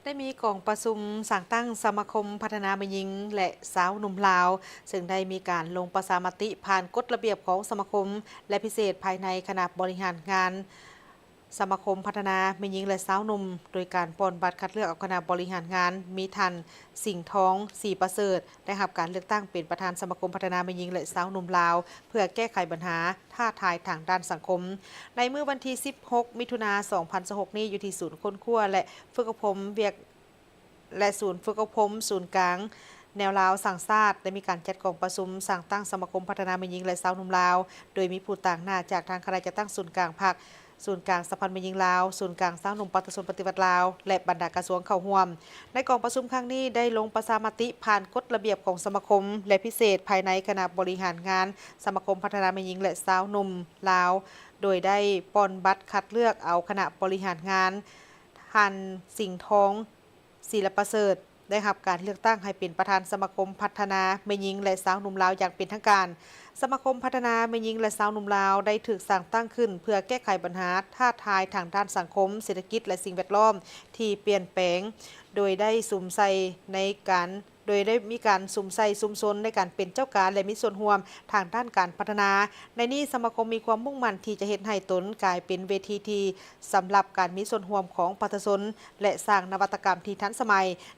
ໄດ້ມີກອງປະຊຸມສ້າງຕັ້ງສະມາຄົມພັດທະນາແມ່ຍິງ ແລະ ຊາວໜຸ່ມລາວ, ເຊິ່ງໄດ້ມີການລົງປະຊາມະຕິຜ່ານກົດລະບຽບຂອງສະມາຄົມ ແລະ ພິເສດພາຍໃນຄະນະບໍລິຫານງານສະມາຄົມພັດທະນາແມ່ຍິງ ແລະ ຊາວໜຸ່ມ, ໂດຍການປ່ອນບັດຄັດເລືອກເອົາຄະນະບໍລິຫານງານ ມີທ່ານ ສິງທອງ ສີປະເສີດ ໄດ້ຮັບການເລືອກຕັ້ງເປັນປະທານສະມາຄົມພັດທະນາແມ່ຍິງ ແລະ ຊາວໜຸ່ມລາວ ເພື່ອແກ້ໄຂບັນຫາທ້າທາຍທາງດ້ານສັງຄົມ. ໃນມື້ວັນທີສິບຫົກ ມິຖຸນາ ສອງພັນຊາວຫົກນີ້ ຢູ່ທີ່ສູນຄົ້ນຄວ້າ ແລະ ຝຶກອົບຮົມວຽກ ແລະ ສູນຝຶກອົບຮົມສູນກາງແນວລາວສ້າງຊາດ ໄດ້ມີການຈັດກອງປະຊຸມສ້າງຕັ້ງສະມາຄົມພັດທະນາແມ່ຍິງ ແລະ ຊາວໜຸ່ມລາວ, ໂດຍມີຜູ້ຕາງໜ້າຈາກທາງຄະນະຈັດຕັ້ງສູນກາງພັກ, ສູນກາງສະຫະພັນແມ່ຍິງລາວ, ສູນກາງຊາວໜຸ່ມປະຊາຊົນປະຕິວັດລາວ ແລະ ບັນດາກະຊວງເຂົ້າຮ່ວມ. ໃນກອງປະຊຸມຄັ້ງນີ້ ໄດ້ລົງປະຊາມະຕິຜ່ານກົດລະບຽບຂອງສະມາຄົມ ແລະ ພິເສດພາຍໃນຄະນະບໍລິຫານງານສະມາຄົມພັດທະນາແມ່ຍິງ ແລະ ຊາວໜຸ່ມລາວ, ໂດຍໄດ້ປ່ອນບັດຄັດເລືອກເອົາຄະນະບໍລິຫານງານ ທ່ານ ສິງທອງ ສີລະປະເສີດ ໄດ້ຮັບການເລືອກຕັ້ງໃຫ້ເປັນປະທານສະມາຄົມພັດທະນາແມ່ຍິງ ແລະ ຊາວໜຸ່ມລາວຢ່າງເປັນທາງການ. ສະມາຄົມພັດທະນາແມ່ຍິງ ແລະ ຊາວໜຸ່ມລາວ ໄດ້ຖືກສ້າງຕັ້ງຂຶ້ນເພື່ອແກ້ໄຂບັນຫາທ້າທາຍທາງດ້ານສັງຄົມ, ເສດຖະກິດ ແລະ ສິ່ງແວດລ້ອມທີ່ປ່ຽນແປງ, ໂດຍໄດ້ສຸມໃສ່ໃນການ ໂດຍໄດ້ມີການສຸມໃສ່ຊຸມຊົນໃນການເປັນເຈົ້າການ ແລະ ມີສ່ວນຮ່ວມທາງດ້ານການພັດທະນາ. ໃນນີ້ ສະມາຄົມມີຄວາມມຸ່ງໝັ້ນທີ່ຈະເຮັດໃຫ້ຕົນກາຍເປັນເວທີທີ່ ສຳລັບການມີສ່ວນຮ່ວມຂອງປະຊາຊົນ ແລະ ສ້າງນະວັດຕະກຳທີ່ທັນສະໄໝ,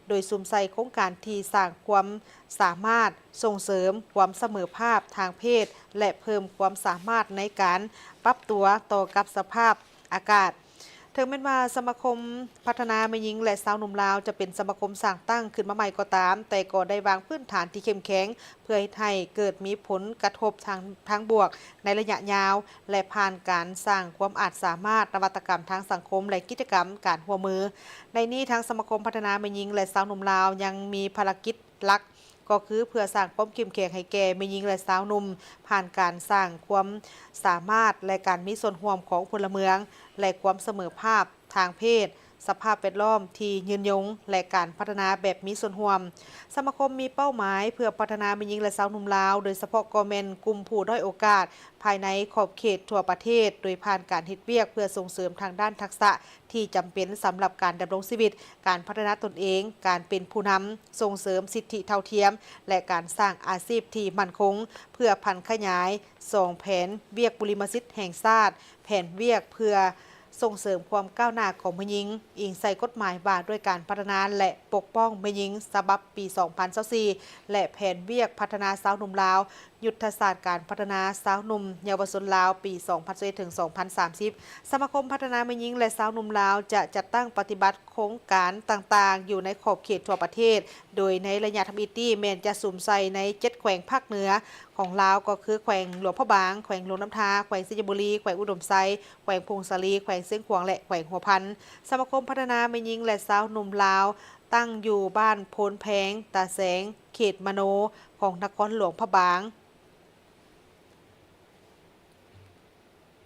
ໂດຍສຸມໃສ່ໂຄງການທີ່ສ້າງຄວາມສາມາດ, ສົ່ງເສີມຄວາມສະເໝີພາບທາງເພດ ແລະ ເພີ່ມຄວາມສາມາດໃນການປັບຕົວຕໍ່ກັບສະພາບອາກາດ. ເຖິງແມ່ນວ່າສະມາຄົມພັດທະນາແມ່ຍິງ ແລະ ຊາວໜຸ່ມລາວ ຈະເປັນສະມາຄົມສ້າງຕັ້ງຂຶ້ນມາໃໝ່ກໍຕາມ, ແຕ່ກໍໄດ້ວາງພື້ນຖານທີ່ເຂັ້ມແຂງ ເພື່ອເຮັດໃຫ້ເກີດມີຜົນກະທົບທາງ ທາງບວກໃນໄລຍະຍາວ ແລະ ຜ່ານການສ້າງຄວາມອາດສາມາດ, ນະວັດຕະກຳທາງສັງຄົມ ແລະ ກິດຈະກຳການຮ່ວມມື. ໃນນີ້ ທັງສະມາຄົມພັດທະນາແມ່ຍິງ ແລະ ຊາວໜຸ່ມລາວ ຍັງມີພາລະກິດຫຼັກ ກໍຄືເພື່ອສ້າງຄວາມເຂັ້ມແຂງໃຫ້ແກ່ແມ່ຍິງ ແລະ ຊາວໜຸ່ມ ຜ່ານການສ້າງຄວາມສາມາດ ແລະ ການມີສ່ວນຮ່ວມຂອງພົນລະເມືອງ ແລະ ຄວາມສະເໝີພາບ ທາງເພດ, ສະພາບແວດລ້ອມທີ່ຍືນຍົງ ແລະ ການພັດທະນາແບບມີສ່ວນຮ່ວມ. ສະມາຄົມມີເປົ້າໝາຍເພື່ອພັດທະນາແມ່ຍິງ ແລະ ຊາວໜຸ່ມລາວ, ໂດຍສະເພາະກໍແມ່ນກຸ່ມຜູ້ດ້ອຍໂອກາດ ພາຍໃນຂອບເຂດທົ່ວປະເທດ, ໂດຍຜ່ານການເຮັດວຽກເພື່ອສົ່ງເສີມທາງດ້ານທັກສະທີ່ຈຳເປັນສຳລັບການດຳລົງຊີວິດ, ການພັດທະນາຕົນເອງ, ການເປັນຜູ້ນຳ, ສົ່ງເສີມສິດທິເທົ່າທຽມ ແລະ ການສ້າງອາຊີບທີ່ໝັ້ນຄົງ, ເພື່ອຜັນຂະຫຍາຍສອງແຜນວຽກບຸລິມະສິດແຫ່ງຊາດ, ແຜນວຽກເພື່ອ ສົ່ງເສີມຄວາມກ້າວໜ້າຂອງແມ່ຍິງ, ອີງໃສ່ກົດໝາຍວ່າດ້ວຍການພັດທະນາ ແລະ ປົກປ້ອງແມ່ຍິງ ສະບັບປີສອງພັນຊາວສີ່ ແລະ ແຜນວຽກພັດທະນາຊາວໜຸ່ມລາວ, ຍຸດທະສາດການພັດທະນາຊາວໜຸ່ມເຍົາວະຊົນລາວ ປີສອງພັນຊາວເອັດ ເຖິງ ສອງພັນສາມສິບ. ສະມາຄົມພັດທະນາແມ່ຍິງ ແລະ ຊາວໜຸ່ມລາວ ຈະຈັດຕັ້ງປະຕິບັດໂຄງການຕ່າງໆ ຢູ່ໃນຂອບເຂດທົ່ວປະເທດ, ໂດຍໃນໄລຍະທຳອິດນີ້ແມ່ນຈະສຸມໃສ່ໃນເຈັດແຂວງພາກເໜືອຂອງລາວ ກໍຄື ແຂວງຫຼວງພະບາງ, ແຂວງຫຼວງນ້ຳທາ, ແຂວງໄຊຍະບູລີ, ແຂວງອຸດົມໄຊ, ແຂວງຜົ້ງສາລີ, ແຂວງຊຽງຂວາງ ແລະ ແຂວງຫົວພັນ. ສະມາຄົມພັດທະນາແມ່ຍິງ ແລະ ຊາວໜຸ່ມລາວ ຕັ້ງຢູ່ບ້ານໂພນແພງ, ຕາແສງ, ເຂດມະໂນ ຂອງນະຄອນຫຼວງພະບາງ.